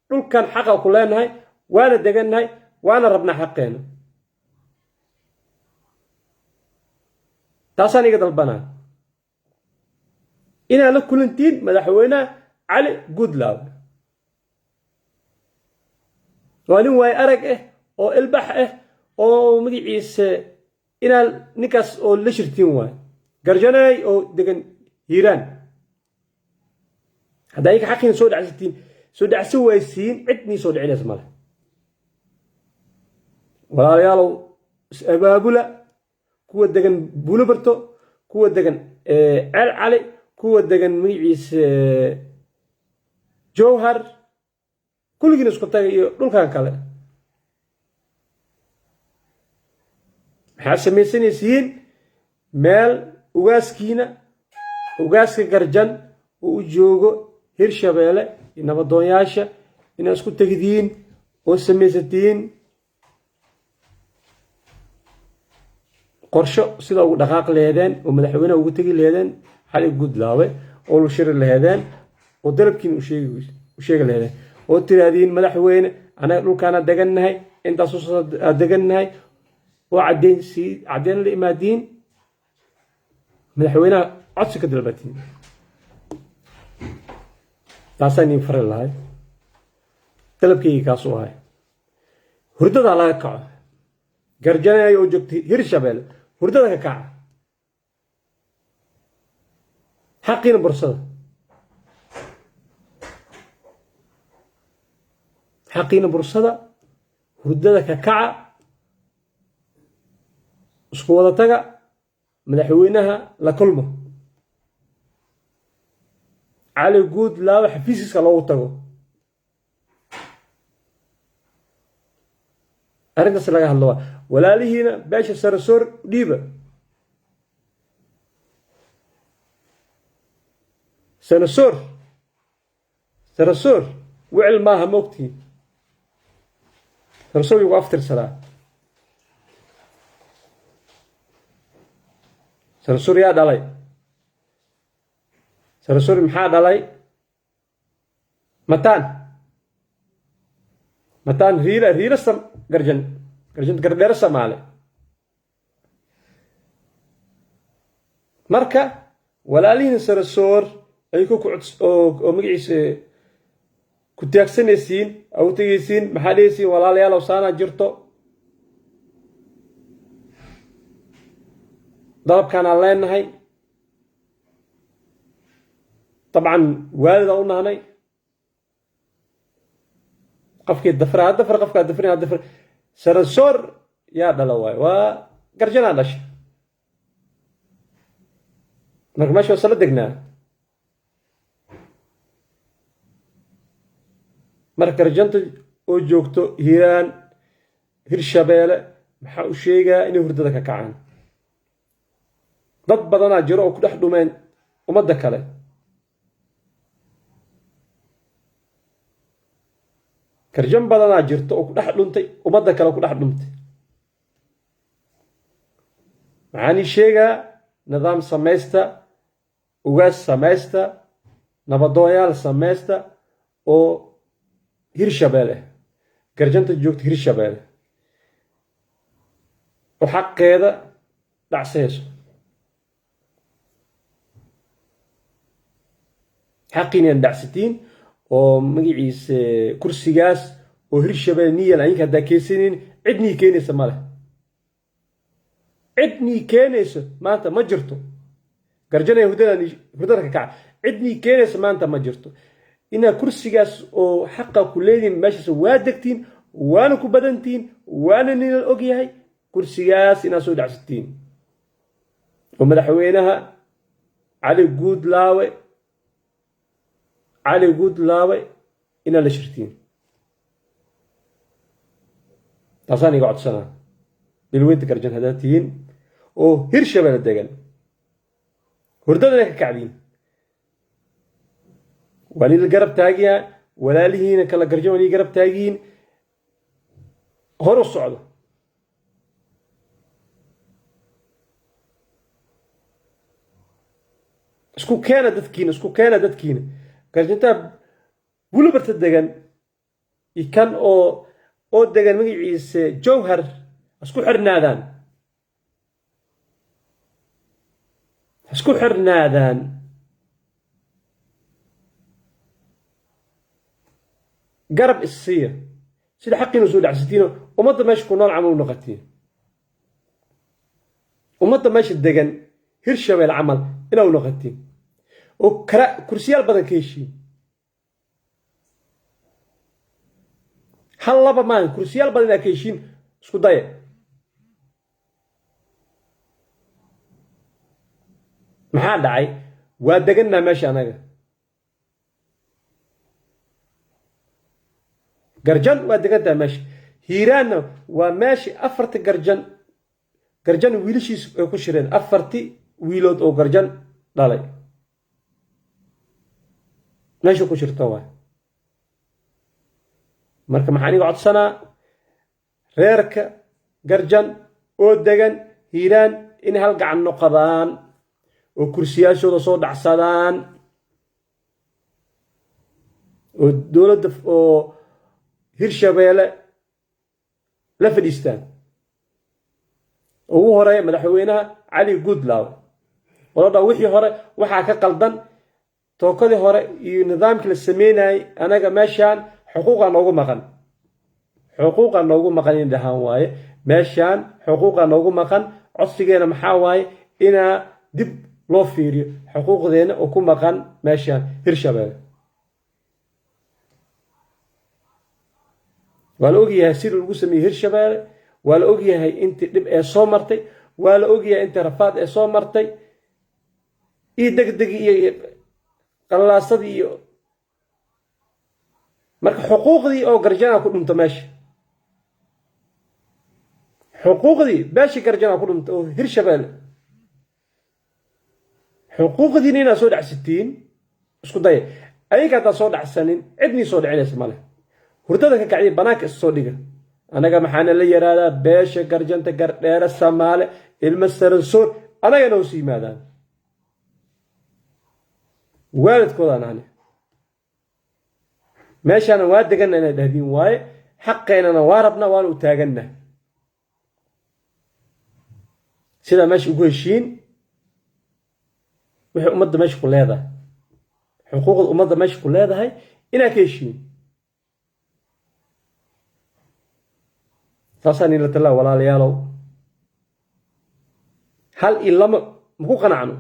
dhulkan xaqa ku leenahay, waana degannahay, waana rabnaa xaqeena." Taasaan iga dalbanaa, inaad la kulantiin madaxweynaha Cali Guudlaawe. Waa nin waay arag ah oo ilbax ah oo magaciisa inaad ninkaas oo la shirtiin waay. Garjanaay oo degan Hiiraan, haddaa idinka xaqiina soo dhacsatiin, soo dhacsan waaysiin, cid nii soo dhicinaysa male. Walaalayaalow, is-abaabula. Kuwa degan Buulobarto, kuwa degan Ceel Cali, kuwa degan magaciisa Jowhar, kulligiina isku taga iyo dhulkan kale. Maxaad samaysanaysiin? Meel ugaaskiina, ugaaska Garjan oo u joogo Hirshabeelle iyo nabadoonyaasha, inaad isku tegdiin oo samaysatiin qorsho sida ugu dhaqaaq leedeen oo madaxweyneha ugu tegi leedeen Xali Guudlaawe, oo lu shiri leedeen, oo dalabkiina u sheegi leedeen, oo tiraahdiin: "Madaxweyne, anaga dhulkaana degannahay, intaasoo degannahay," oo caddeyn sii caddeyn la imaadiin, madaxweynaha codsi ka dalbatiin. Taasaan iin fari lahay, dalabkayga kaasuu ahay. Hurdadaa laga kaco. Garjanaya oo joogtay Hirshabelle, hurdada ka kaca, xaqiina bursada, xaqiina bursada, hurdada ka kaca, isku wada taga, madaxweynaha la kulmo. Cali Guudlaawe xafiiskiiska loogu tago, arrintaas laga hadlo. Waa walaalihiina beesha Sarasoor dhiiba. Sarasoor, Sarasoor wicil maaha, moogtiin. Sarasoor igu aftirsadaa. Sarasoor yaa dhalay? Sarasoor maxaa dhalay? Mataan, Mataan Riila, Riila sam Garjan, Garjan Gardheero Samaale. Marka walaalihiin Sarasoor ay ku oo magaciisa ku taagsanaysiin, au tegaysiin, maxaa dhehaysiin? "Walaalayaal, saanaa jirto, dalabkaanaan leenahay, dabcan waalida u nahnay. Qofkii dafra ha dafra, qofkaa dafrin ha dafra." Sarasoor yaa dhala waayo? Waa Garjanaa dhasha. Marka meesha waa sala degnaa. Marka Garjanta oo joogto Hiiraan, Hirshabeele, maxaa u sheegaa? Inay hurdada ka kacaan. Dad badanaa jiro oo ku dhex dhumeen ummadda kale. Garjan badanaa jirto oo ku dhex dhuntay ummadda kale, oo ku dhex dhuntay. Maxaan ii sheegaa? Nidaam samaysta, ugaas samaysta, nabadoonyaal samaysta oo Hirshabeelle, Garjanta joogta Hirshabeelle, oo xaqeeda dhacsayso. Xaqiinaan dhacsatiin oo magaciisa kursigaas oo Hirshabelle niyal ayinka haddaa keysanin. Cidnii keenaysa ma leh, cidnii keenayso maanta ma jirto. Garjanay, hurdada ka kaca. Cidnii keenaysa maanta ma jirto. Inaa kursigaas oo xaqa ku leediin meeshaas waa degtiin, waana ku badantihiin, waana nina ogyahay. Kursigaas inaad soo dhacsatiin oo madaxweynaha Cali Guudlaawe, Cali Guudlaawe inaad la shirtiin, taasaan iga codsanaa. Bilweynta Garjan haddaad tihiin oo Hirshabelle degan, hurdadana ka kacdiin, waa nila garab taagiyaa. Walaalihiina kala Garjan waa nii garab taagiyiin. Hor u socdo. Isku keena dadkiina, isku keena dadkiina. Garjantaa Bulobarta degan iyo kan oo degan magaciisa Jowhar isku xirnaadaan, isku xirnaadaan. Garab issiiya sida xaqiina soo dhacsatiino. Ummadda meesha ku nool camal u noqotiin, ummadda meesha degan Hirshabeel camal inaa u noqotiin oo kara kursiyaal badan ka heshiin. Hal laba maalin kursiyaal badan inaa ka heshiin isku daya. Maxaa dhacay? Waa degannaa meesha anaga. Garjan waa degantaha meesha. Hiiraanna waa meeshii afarti Garjan, Garjan wiilashiis ay ku shireen, afarti wiilood oo Garjan dhalay meesha ku shirto waay. Marka maxaan iga codsanaa reerka Garjan oo degan Hiiraan inay hal gacan noqdaan oo kursiyaashooda soo dhacsadaan oo dowladda oo Hirshabeelle la fadhiistaan, ugu horeeya madaxweynaha Cali Guudlaawe. Qolodha wixii hore waxaa ka qaldan tookadii hore iyo nidaamkii la sameynayay, anaga meeshaan xuquuqa noogu maqan, xuquuqa noogu maqan in dhahaan waaye. Meeshaan xuquuqa noogu maqan, codsigeena maxaa waaye? Inaa dib loo fiiriyo xuquuqdeena oo ku maqan meeshaan Hirshabeelle. Waa la ogyahay sida lagu sameeyey Hirshabeelle, waa la ogyahay intii dhib ee soo martay, waa la ogyahay intii rafaad ee soo martay iyo degdegii iyo qalaasadii iyo marka xuquuqdii oo Garjana ku dhunto meesha, xuquuqdii beeshii Garjana ku dhunta oo Hirshabeelle. Xuquuqdiina inaad soo dhacsatiin isku daya. Ayinka haddaad soo dhacsanin, cidnii soo dhicinaysa male. Hurdada ka kacdiya, banaanka is soo dhiga. Anaga maxaana la yaraadaa beesha Garjanta Gardheere Samaale ilmo Saransoor anagana hoos yimaadaan, waalidkoodaan ahne. Meeshaana waa deganna inaad dhahdiin waaye. Xaqeynana waa rabna, waana u taaganna. Sidaa meesha ugu heshiin waxay ummadda meesha ku leedahay, xuquuqda ummadda meesha ku leedahay inaad ka heshiin. Saasaan ila talaa, walaalayaalow. Hal iyo lama maku qanacno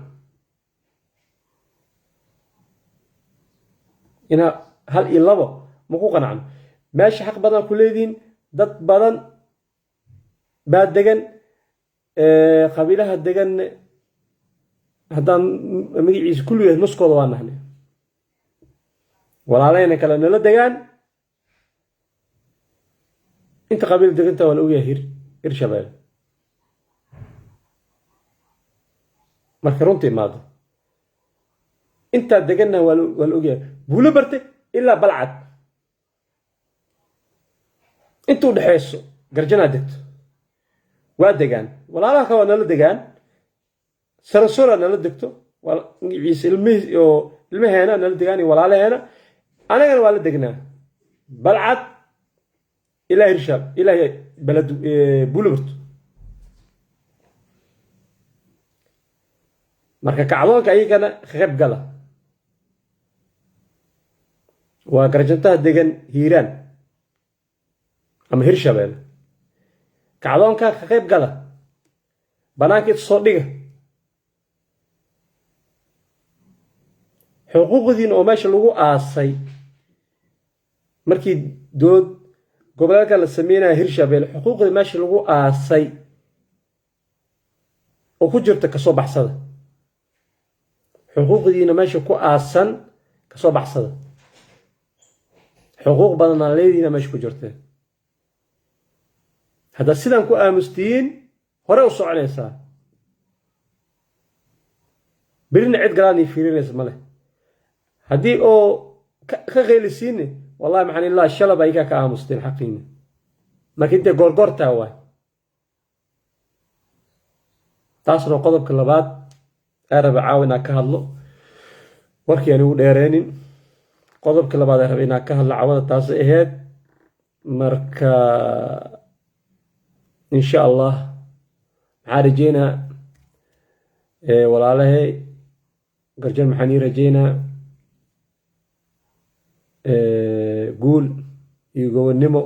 inaa hal iyo labo maku qanacno. Meesha xaq badan ku leedihiin, dad badan baa degan, qabiilaha degan haddaan magaciisa kulligeed nuskooda waa nahnay. Walaalahayna kale nala degaan. Inta qabiil deganta waa la ogyahay Hirshabeelle. Marka runta imaado, intaa deganna waa la ogyahay, Buulo Barte ilaa Balcad inta u dhexayso Garjanaa degto, waa degaan. Walaalaha kale waa nala degaan, Sarasoraa nala degto, magaciisa ilmihii oo ilmaheena nala degaan iyo walaalaheena. Anagana waa la degnaa Balcad ilaa Hirshaab ilaa balad Buulobarto. Marka kacdoonka ayagana ka qayb gala waa Garjantaha degan Hiiraan ama Hirshabeelle. Kacdoonkaa ka qayb gala, bannaanka inta soo dhiga xuquuqdiina oo meesha lagu aasay markii dowlad goboleedka la sameynaya Hirshabelle, xuquuqdii meesha lagu aasay oo ku jirta kasoo baxsada. Xuquuqdiina meesha ku aasan kasoo baxsada. Xuquuq badanaa leediina meesha ku jirta. Haddaad sidaan ku aamustiyiin, hore u soconaysaa, berina cid galaadnii fiirinaysa ma leh. Haddii oo ka qeylisiinne, wallahi maxaan ilaa shalab ayagaa ka aamusteen xaqiina. Marka intay goorgoortaa waay. Taasna qodobka labaad ee raba caawa inaan ka hadlo. Warkii aan igu dheereenin, qodobka labaad ee raba inaan ka hadlo cawada taasay ahayd. Marka insha Allah maxaa rajeynaa, walaalahay Garjan, maxaan ii rajeynaa guul iyo gobonnimo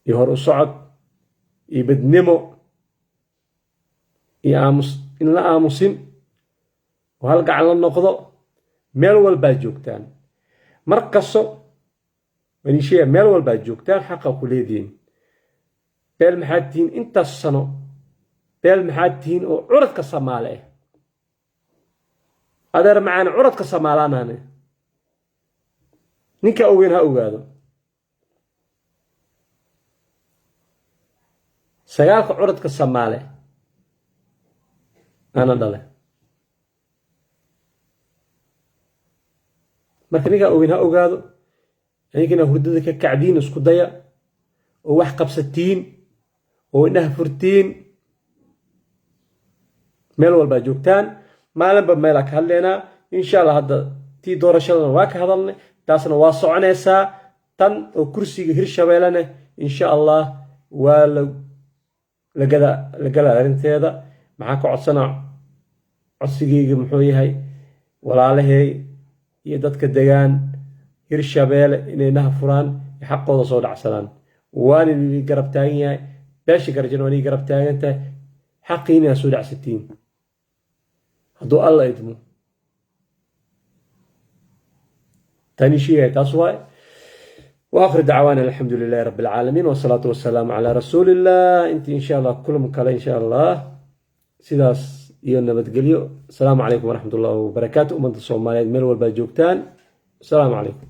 iyo hor u socod iyo badnimo iyo aamus in la aamusin oo hal gacan la noqdo. Meel walbaad joogtaan, mar kasto waan ii sheegaa, meel walbaad joogtaan xaqa ku leedihiin. Beel maxaad tihiin intaas sano? Beel maxaad tihiin oo curadka Samaale ah? Adeer macaane, curadka Samaalaanaane, ninka ogeyn ha ogaado, sagaalka curadka Samaale ana dhale. Marka ninkaa ogeyn ha ogaado, idinkina hurdada ka kacdiin, isku daya oo wax qabsatiin oo indhaha furtiin. Meel walbaa joogtaan, maalinba meelaa ka hadlaynaa insha Allah. Hadda tii doorashadana waa ka hadalnay, taasna waa soconaysaa. Tan oo kursiga Hirshabeellena insha Allah waa la gala arrinteeda. Maxaa ka codsanaa? Codsigayga muxuu yahay? Walaalahay iyo dadka degaan Hirshabeelle inay indhaha furaan, xaqooda soo dhacsadaan. Waana idin garab taagan yahay beesha Garjan, waan idin garab taagan tahay. Xaqiina inaad soo dhacsatiin hadduu Alla idmo. Tani sheegaya taas waay. واخر دعوانا الحمد لله رب العالمين، والصلاة والسلام على رسول الله. انت ان شاء الله كل مكلا ان شاء الله sidaas iyo nabadgelyo. Asalaamu calaykum waraxmat ullahi wabarakaatu. Ummadda Soomaaliyeed meel walbaad joogtaan, asalaamu calaykum.